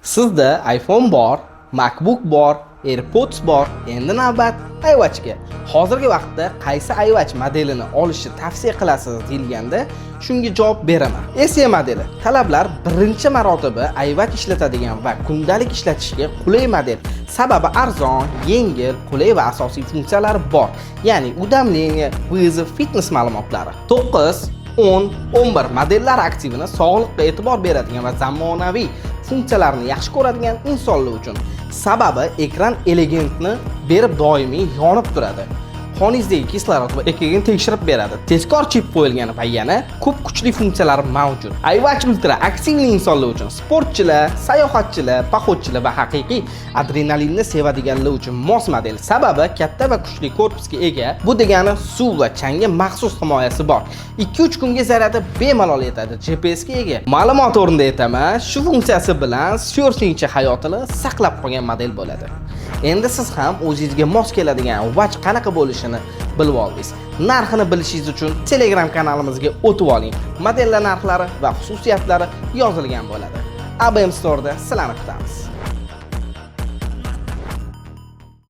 Sizda iPhone bor, MacBook bor, AirPods bor. Endi navbat iWatchga. Hozirgi vaqtda qaysi iWatch modelini olishni tavsiya qilasiz deyilganda, shunga javob beraman. SE modeli. Talablar birinchi marotaba iWatch ishlatadigan va kundalik ishlatishga qulay model. Sababi arzon, yengil, qulay va asosiy funksiyalari bor. Ya'ni уведомление, вызов, fitness ma'lumotlari. 9, 10, 11 modellar aktivini sog'liqqa e'tibor beradigan va zamonaviy funksiyalarni yaxshi ko'radigan insonlar uchun. Sababi ekran elegantni berib, doimiy yonib turadi. Qoningizdagi kislorod va EKGni tekshirib beradi. Tezkor chip qo'yilgan va yana ko'p kuchli funksiyalar mavjud. iWatch Ultra активный insonlar uchun, sportchilar, sayohatchilar, поход chilar va haqiqiy adrenalinni sevadiganlar uchun mos model. Sababi katta va kuchli korpusga ega. Bu degani suv va changga maxsus himoyasi bor. 2-3 kunga zaryadi bemalol yetadi. GPS ga ega. Ma'lumot o'rnida aytaman, shu funksiyasi bilan serfingchi hayotini saqlab qolgan model bo'ladi. Endi siz ham o'zingizga mos keladigan watch qanaqa bo'lishini bilib oldingiz. Narxini bilishingiz uchun Telegram kanalimizga o'tib oling. Modellar narxlari va xususiyatlari yozilgan bo'ladi. ABM Store'da sizlarni kutamiz.